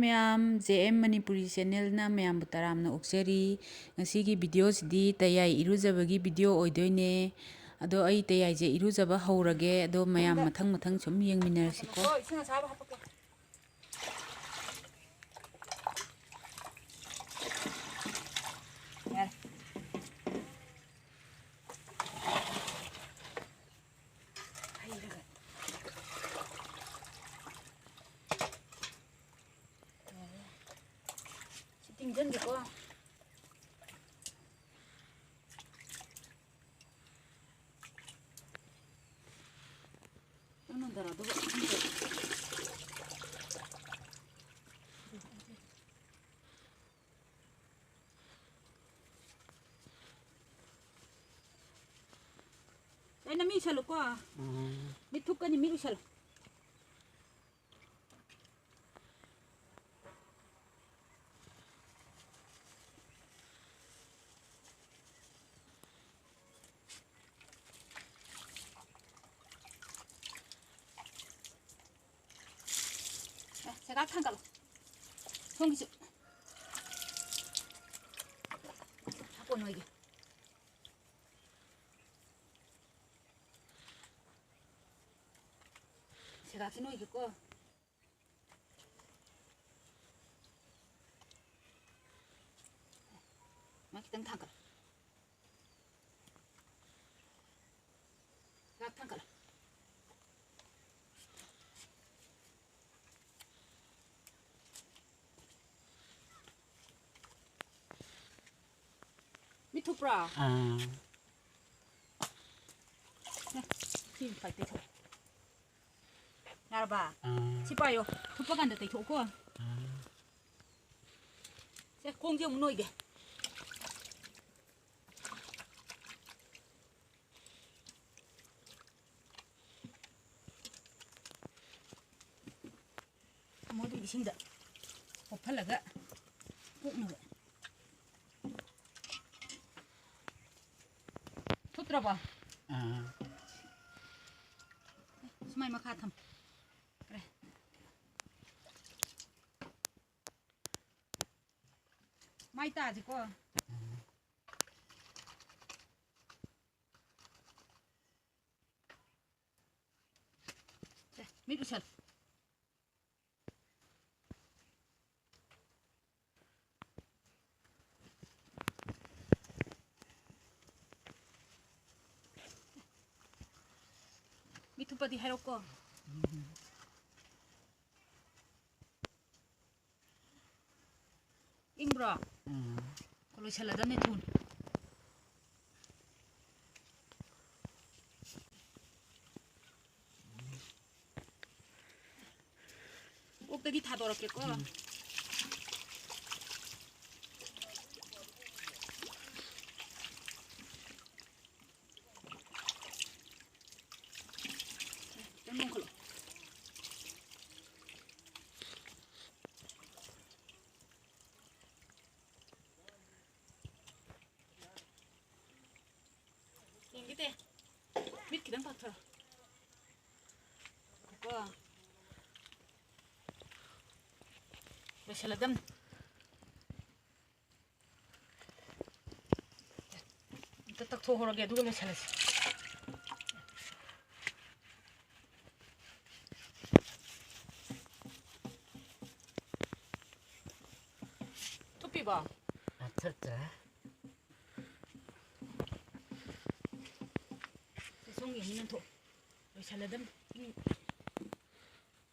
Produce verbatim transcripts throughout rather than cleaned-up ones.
ꯃꯌꯥꯝ, J M Manipuri ꯆꯦꯅꯦꯜꯅ ꯃꯌꯥꯝꯕꯨ ꯇꯔꯥꯝꯅ ꯑꯣꯛꯆꯔꯤ꯫ ꯉꯁꯤꯒꯤ ꯚꯤꯗꯤꯑꯣꯁꯤꯗꯤ ꯇꯌꯥꯏ ꯏꯔꯨꯖꯕꯒꯤ ꯚꯤꯗꯤꯑꯣ ꯑꯣꯏꯗꯣꯏꯅꯦ꯫ ꯑꯗꯣ ꯑꯩ ꯇꯌꯥꯏꯁꯦ ꯏꯔꯨꯖꯕ ꯍꯧꯔꯒꯦ꯫ ꯑꯗꯣ ꯃꯌꯥꯝ ꯃꯊꯪ ꯃꯊꯪ ꯁꯨꯝ ꯌꯦꯡꯃꯤꯟꯅꯔꯁꯤꯀꯣ꯫ ꯍꯣꯏ, ꯏꯁꯤꯡ ꯑꯁꯥꯕ ꯍꯥꯞꯄꯛꯀꯦ꯫ ꯌꯥꯔꯦ꯫ ꯍꯩꯔꯒ꯫ ꯁꯤ ꯇꯤꯡꯖꯟꯒꯦꯀꯣ꯫ ꯅꯪ ꯅꯟꯗꯔꯥꯗꯨꯒ꯫ ꯑꯩꯅ ꯃꯤ ꯎꯁꯜꯂꯨꯀꯣ꯫ ꯎꯝ꯫ ꯃꯤꯠ ꯊꯨꯞꯀꯅꯤ, ꯃꯤꯠ ꯎꯁꯜꯂꯨ꯫ ꯑꯦ, ꯁꯦꯒꯥ ꯊꯥꯡꯒꯠꯂꯣ꯫ ꯁꯣꯝꯒꯤꯁꯨ꯫ ꯍꯥꯞꯄꯣ ꯅꯣꯏꯒꯤ꯫ ꯁꯦꯒꯥꯛꯁꯤ ꯅꯣꯏꯒꯤꯀꯣ꯫ ꯃꯥ ꯈꯤꯇꯪ ꯊꯥꯡꯒꯠꯂꯣ꯫ ꯁꯦꯒꯥꯛ ꯊꯥꯡꯒꯠꯂꯣ꯫ ꯃꯤꯠ ꯊꯨꯞꯄ꯭ꯔꯣ? ꯑꯥ꯫ ꯁꯤ ꯐꯥꯏ ꯇꯩꯊꯣꯛ꯫ ꯌꯥꯔꯕ? ꯑꯥ꯫ ꯁꯤ ꯄꯥꯏꯌꯣ꯫ ꯊꯨꯞꯄ ꯀꯥꯟꯗ ꯇꯩꯊꯣꯛꯎꯀꯣ꯫ ꯑꯥ꯫ ꯁꯦ, ꯈꯣꯡꯁꯦ ꯑꯃꯨꯛ ꯅꯣꯏꯒꯦ꯫ ꯑꯃꯨꯛ ꯑꯗꯨꯝ ꯏꯁꯤꯡꯗ ꯄꯣꯞꯍꯜꯂꯒ ꯀꯣꯛꯅꯕ꯫ ꯊꯨꯞꯇ꯭ꯔꯕꯣ? ꯑꯥ꯫ ꯁꯨꯃꯥꯏ ꯃꯈꯥ ꯊꯝ꯫ ꯐꯔꯦ꯫ ꯃꯥꯏ ꯇꯥꯁꯤꯀꯣ꯫ ꯁꯦ, ꯃꯤꯠ ꯎꯏꯁꯜ꯫ ꯃꯤꯠ ꯊꯨꯞꯄꯗꯤ ꯍꯥꯏꯔꯛꯀꯣ꯫ ꯏꯪꯕ꯭ꯔꯣ? ꯎꯝ꯫ ꯂꯣꯏꯁꯜꯂꯗꯝꯅꯤ ꯊꯨꯅ꯫ ꯑꯣꯛꯇꯒꯤ ꯊꯥꯗꯣꯔꯛꯀꯦꯀꯣ꯫ ꯎꯝ꯫ ꯈꯤꯇꯪ ꯂꯣꯡꯈꯠꯂꯣ꯫ ꯌꯦꯡꯒꯦ ꯇꯦ꯫ ꯃꯤꯠ ꯈꯤꯇꯪ ꯄꯥꯛꯊꯔꯣ꯫ ꯀꯣ꯫ ꯂꯣꯏꯁꯜꯂꯗꯝꯅꯤ꯫ ꯑꯝꯇ ꯇꯛꯊꯣꯛꯍꯧꯔꯒꯦ, ꯑꯗꯨꯒ ꯂꯣꯏꯁꯜꯂꯁꯤ꯫ ꯊꯨꯞꯄꯤꯕꯣ? ꯊꯨꯞꯇ꯭ꯔꯦ꯫ ꯁꯣꯝꯒꯤ ꯑꯃꯨꯛ ꯅꯟꯊꯣꯛ꯫ ꯂꯣꯏꯁꯜꯂꯗꯝꯅꯤ꯫ ꯏꯪ-,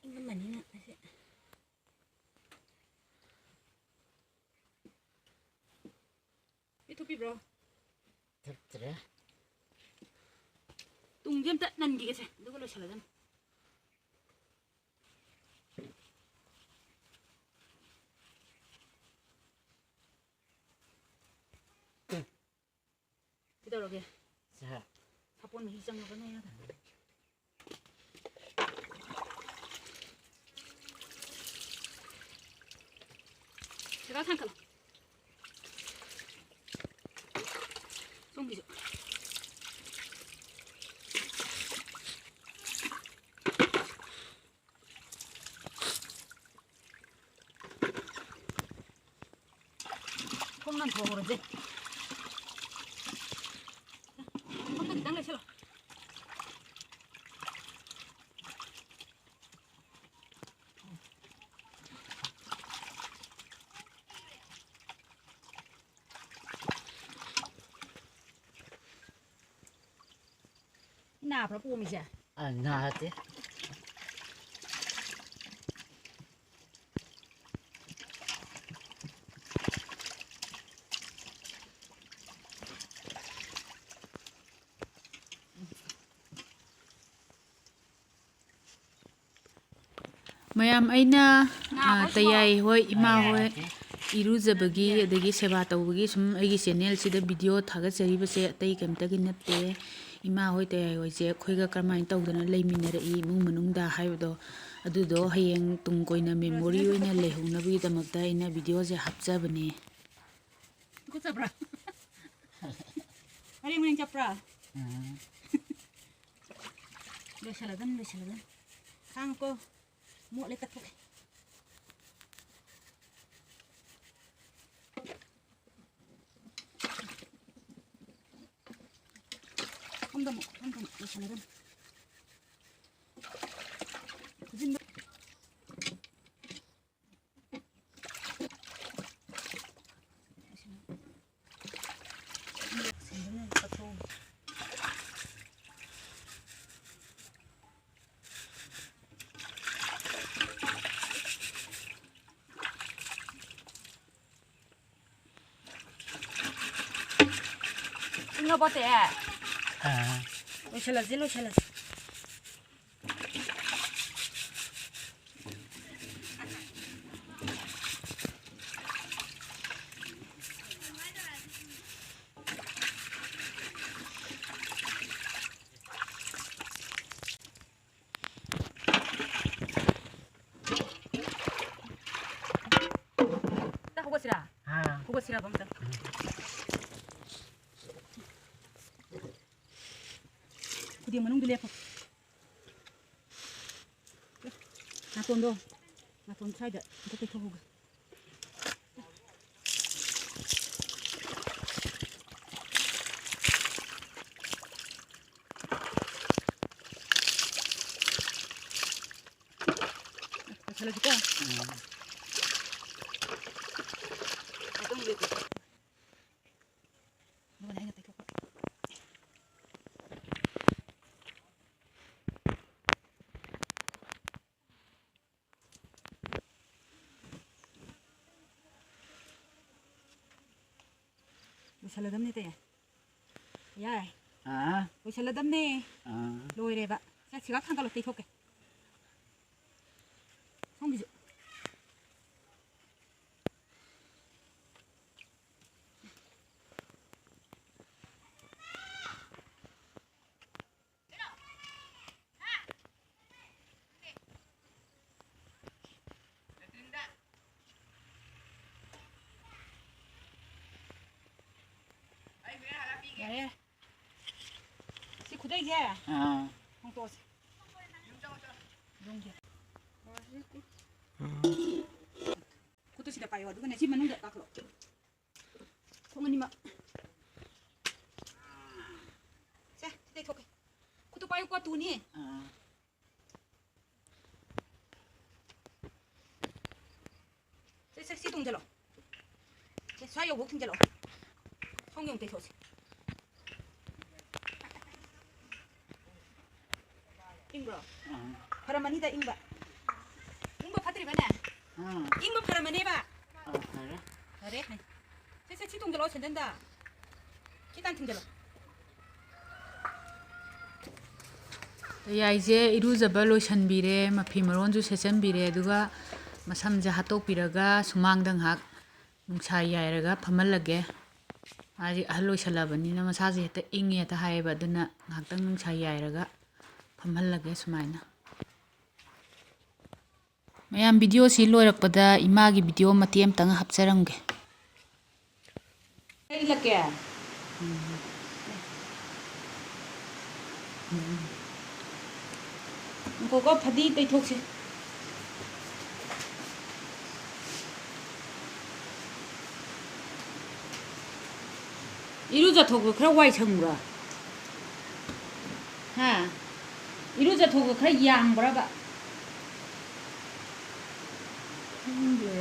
ꯏꯪꯉꯝꯃꯅꯤꯅ ꯑꯩꯁꯦ꯫ ꯏ ꯊꯨꯞꯄꯤꯕ꯭ꯔꯣ? ꯊꯨꯞꯇ꯭ꯔꯦ꯫ ꯇꯨꯡꯁꯦ ꯑꯝꯇ ꯅꯟꯈꯤꯒꯦꯁꯦ, ꯑꯗꯨꯒ ꯂꯣꯏꯁꯜꯂꯗꯝꯅꯤ꯫ ꯀꯩꯗꯧꯔꯒꯦ? ꯁꯦ꯫ ꯁꯥꯄꯣꯟ ꯃꯍꯤ ꯆꯪꯉꯒꯅꯦ ꯌꯥꯗꯕ꯫ ꯁꯤꯒ ꯊꯥꯡꯀꯠꯂꯣ꯫ ꯁꯣꯝꯒꯤꯁꯨ꯫ ꯊꯣꯡꯉꯨꯔꯁꯦ꯫ ꯃꯈꯨꯝꯗꯣ ꯈꯤꯇꯪ ꯂꯩꯁꯜꯂꯣ꯫ ꯅꯥꯕ꯭ꯔꯥ ꯄꯣꯝꯃꯤꯁꯦ? ꯑ, ꯅꯥꯗꯦ꯫ ꯃꯌꯥꯝ, ꯑꯩꯅ, ꯅꯥꯕ꯭ꯔꯣ ꯑ, ꯁꯤꯕꯣ? ꯇꯌꯥꯏ ꯍꯣꯏ, ꯏꯃꯥ ꯍꯣꯏ ꯏꯔꯨꯖꯕꯒꯤ ꯑꯗꯒꯤ ꯁꯦꯕꯥ ꯇꯧꯕꯒꯤ ꯁꯨꯝ ꯑꯩꯒꯤ ꯆꯦꯅꯦꯜꯁꯤꯗ ꯚꯤꯗꯤꯑꯣ ꯊꯥꯒꯠꯆꯔꯤꯕꯁꯦ ꯑꯇꯩ ꯀꯩꯝꯇꯒꯤ ꯅꯠꯇꯦ꯫ ꯏꯃꯥ ꯍꯣꯏ, ꯇꯌꯥꯏ ꯍꯣꯏꯁꯦ ꯑꯩꯈꯣꯏꯒ ꯀꯔꯝꯍꯥꯏꯅ ꯇꯧꯗꯅ ꯂꯩꯃꯤꯟꯅꯔꯛꯏ ꯏꯃꯨꯡ ꯃꯅꯨꯡꯗ ꯍꯥꯏꯕꯗꯣ, ꯑꯗꯨꯗꯣ ꯍꯌꯦꯡ ꯇꯨꯡ ꯀꯣꯏꯅ ꯃꯦꯃꯣꯔꯤ ꯑꯣꯏꯅ ꯂꯩꯍꯧꯅꯕꯒꯤꯗꯃꯛꯇ ꯑꯩꯅ ꯚꯤꯗꯤꯑꯣꯁꯦ ꯍꯥꯞꯆꯕꯅꯦ꯫ ꯇꯨꯀꯠꯆꯕ꯭ꯔꯥ? ꯃꯔꯦꯡ ꯃꯔꯦꯡ ꯆꯠꯄ꯭ꯔꯥ? ꯎꯝ꯫ ꯂꯣꯏꯁꯜꯂꯗꯝꯅꯤ, ꯂꯣꯏꯁꯜꯂꯗꯝꯅꯤ꯫ ꯈꯥꯡꯉꯨꯀꯣ꯫ ꯃꯣꯠꯂꯦ ꯇꯛꯊꯣꯛꯀꯦ꯫ ꯐꯝꯗꯝꯃꯣ, ꯐꯝꯗꯝꯃꯣ, ꯂꯣꯏꯁꯜꯂꯗꯝꯅꯤ꯫ ꯈꯨꯖꯤꯟꯗꯣ ꯏꯪꯉꯕꯣ, ꯆꯦ? ꯑꯥ꯫ ꯂꯣꯏꯁꯜꯂꯁꯤ, ꯂꯣꯏꯁꯜꯂꯁꯤ꯫ ꯑꯝꯇ ꯍꯧꯒꯠꯁꯤꯔꯥ? ꯑꯥ꯫ ꯍꯧꯒꯠꯁꯤꯔꯕ ꯑꯝꯇ? ꯎꯝ꯫ ꯈꯨꯗꯦꯡ ꯃꯅꯨꯡꯗ ꯂꯦꯞꯄꯣ꯫ ꯅꯥꯇꯣꯟꯗꯣ, ꯅꯥꯇꯣꯟ ꯁ꯭ꯋꯥꯏꯗ ꯑꯝꯇ ꯇꯩꯊꯣꯛꯍꯧꯒꯦ꯫ ꯂꯣꯏꯁꯤꯀꯣ꯫ ꯎꯝ꯫ ꯉꯥꯛꯇꯪ ꯂꯦꯞꯄꯨ꯫ ꯑꯗꯨꯒꯅꯦ ꯑꯩꯅ ꯇꯩꯊꯣꯛꯄ꯫ ꯂꯣꯏꯁꯜꯂꯗꯝꯅꯦ ꯇꯌꯥꯏ꯫ ꯌꯥꯏ꯫ ꯑꯥ꯫ ꯂꯣꯏꯁꯜꯂꯗꯝꯅꯦ꯫ ꯑꯥ꯫ ꯂꯣꯏꯔꯦꯕ꯫ ꯁꯦ, ꯁꯤꯒ ꯊꯥꯡꯒꯠꯂꯣ, ꯇꯩꯊꯣꯛꯀꯦ꯫ ꯁꯣꯝꯒꯤꯁꯨ꯫ ꯌꯥꯔꯦ, ꯌꯥꯔꯦ꯫ ꯁꯤ ꯈꯨꯗꯩꯁꯦ ꯑꯥ꯫ ꯍꯣꯡꯇꯣꯛꯑꯁꯤ꯫ ꯌꯨꯝꯒꯤ꯫ ꯎꯝ꯫ ꯈꯨꯠꯇꯨ ꯁꯤꯗ ꯄꯥꯏꯌꯣ, ꯑꯗꯨꯒꯅꯦ ꯁꯤ ꯃꯅꯨꯡꯗ ꯀꯥꯈꯠꯂꯣ꯫ ꯈꯣꯡ ꯑꯅꯤꯃꯛ꯫ ꯁꯦ, ꯁꯤ ꯇꯩꯊꯣꯛꯀꯦ꯫ ꯈꯨꯠꯇꯨ ꯄꯥꯏꯌꯨꯀꯣ, ꯇꯨꯅꯤ꯫ ꯑꯥ꯫ ꯁꯦ, ꯁꯦ, ꯁꯤ ꯇꯣꯡꯖꯜꯂꯣ꯫ ꯁꯦ, ꯁ꯭ꯋꯥꯏ ꯌꯧꯕꯧ ꯊꯤꯡꯖꯜꯂꯛꯑꯣ꯫ ꯁꯣꯝꯒꯤ ꯑꯃꯨꯛ ꯇꯩꯊꯣꯛꯑꯁꯤ꯫ ꯏꯪꯕ꯭ꯔꯣ? ꯑꯥ꯫ ꯐꯔꯝꯃꯅꯤꯗ ꯏꯪꯕ꯫ ꯏꯪꯕ ꯐꯠꯇ꯭ꯔꯤꯕꯅꯦ? ꯑꯥ꯫ ꯏꯪꯕ ꯐꯔꯝꯃꯅꯦꯕ? ꯑꯥ, ꯐꯔꯦ꯫ ꯐꯔꯦ꯫ ꯁꯦ, ꯁꯦ, ꯁꯤ ꯇꯣꯡꯖꯜꯂꯣ ꯁꯦꯟꯗꯟꯗ꯫ ꯈꯤꯇꯪ ꯊꯤꯡꯖꯜꯂꯣ꯫ ꯇꯌꯥꯏꯁꯦ ꯏꯔꯨꯖꯕ ꯂꯣꯏꯁꯟꯕꯤꯔꯦ, ꯃꯐꯤ ꯃꯔꯣꯟꯁꯨ ꯁꯦꯠꯆꯟꯕꯤꯔꯦ, ꯑꯗꯨꯒ ꯃꯁꯝꯁꯦ ꯍꯥꯠꯇꯣꯛꯄꯤꯔꯒ ꯁꯨꯃꯥꯡꯗ ꯉꯥꯏꯍꯥꯛ ꯅꯨꯡꯁꯥ ꯌꯥꯏꯔꯒ ꯐꯝꯍꯜꯂꯒꯦ꯫ ꯃꯥꯁꯦ ꯑꯍꯜ ꯑꯣꯏꯁꯜꯂꯕꯅꯤꯅ ꯃꯁꯥꯁꯦ ꯍꯦꯛꯇ ꯏꯪꯉꯦ ꯍꯦꯛꯇ ꯍꯥꯏꯌꯦꯕ, ꯑꯗꯨꯅ ꯉꯥꯏꯍꯥꯛꯇꯪ ꯅꯨꯡꯁꯥ ꯌꯥꯏꯔꯒ ꯐꯝꯍꯜꯂꯒꯦ ꯁꯨꯃꯥꯏꯅ꯫ ꯃꯌꯥꯝ, ꯚꯤꯗꯤꯑꯣꯁꯤ ꯂꯣꯏꯔꯛꯄꯗ ꯏꯃꯥꯒꯤ ꯚꯤꯗꯤꯑꯣ ꯃꯇꯦꯛ ꯑꯃꯇꯪ ꯍꯥꯞꯆꯔꯝꯒꯦ꯫ ꯂꯩꯔꯛꯀꯦ꯫ ꯉꯥꯏꯈꯣꯀꯣ, ꯐꯗꯤ ꯇꯩꯊꯣꯛꯁꯤ꯫ ꯏꯔꯨꯖꯊꯣꯛꯄ ꯈꯔ ꯋꯥꯏ ꯁꯪꯕ꯭ꯔꯣ? ꯍꯥ? ꯏꯔꯨꯖꯊꯣꯛꯄ ꯈꯔ ꯌꯥꯡꯕ꯭ꯔꯕ? ꯈꯪꯗꯦ꯫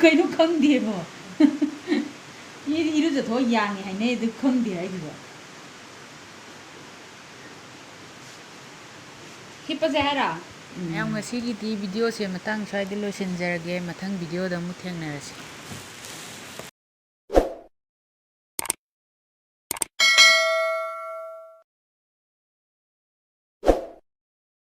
ꯀꯩꯅꯣ ꯈꯪꯗꯦꯕꯣ? ꯃꯤꯗꯤ ꯏꯔꯨꯖꯊꯣꯛꯑ ꯌꯥꯡꯉꯦ ꯍꯥꯏꯅꯩ, ꯑꯗꯨ ꯈꯪꯗꯦ ꯍꯥꯏꯁꯤꯕꯣ? ꯍꯤꯞꯄꯁꯦ ꯍꯥꯏꯔꯣ? ꯎꯝ꯫ ꯃꯌꯥꯝ, ꯉꯁꯤꯒꯤꯗꯤ videoꯁꯦ ꯃꯇꯥꯡ ꯁ꯭ꯋꯥꯏꯗ ꯂꯣꯏꯁꯤꯟꯖꯔꯒꯦ꯫ ꯃꯊꯪ videoꯗ ꯑꯃꯨꯛ ꯊꯦꯡꯅꯔꯁꯤ꯫